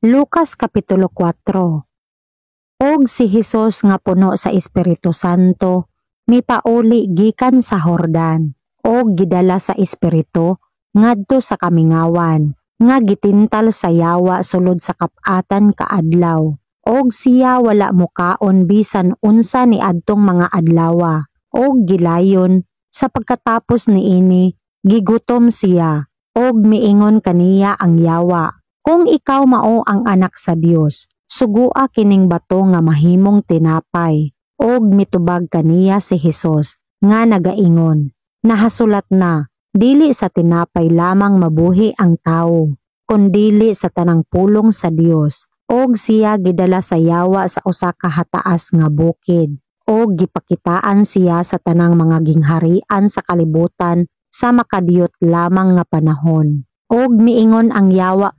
Lucas Kapitulo 4. Og si Hesus nga puno sa Espiritu Santo mipauli gikan sa Hordan og gidala sa Espiritu ngadto sa kamingawan nga gitintal sa yawa sulod sa kap-atan ka adlaw. Og siya wala mokaon bisan unsa niadtong mga adlawa, og gilayon sa pagkatapos niini gigutom siya. Og miingon kaniya ang yawa, "Kung ikaw mao ang Anak sa Dios, sugua kining bato nga mahimong tinapay." Og mitubag kaniya si Hesus nga nagaingon, "Nahasulat na, dili sa tinapay lamang mabuhi ang tawo, kundili sa tanang pulong sa Dios." Og siya gidala sa yawa sa usa ka hataas nga bukid, og gipakitaan siya sa tanang mga gingharian sa kalibutan sa makadiyot lamang nga panahon. Og miingon ang yawa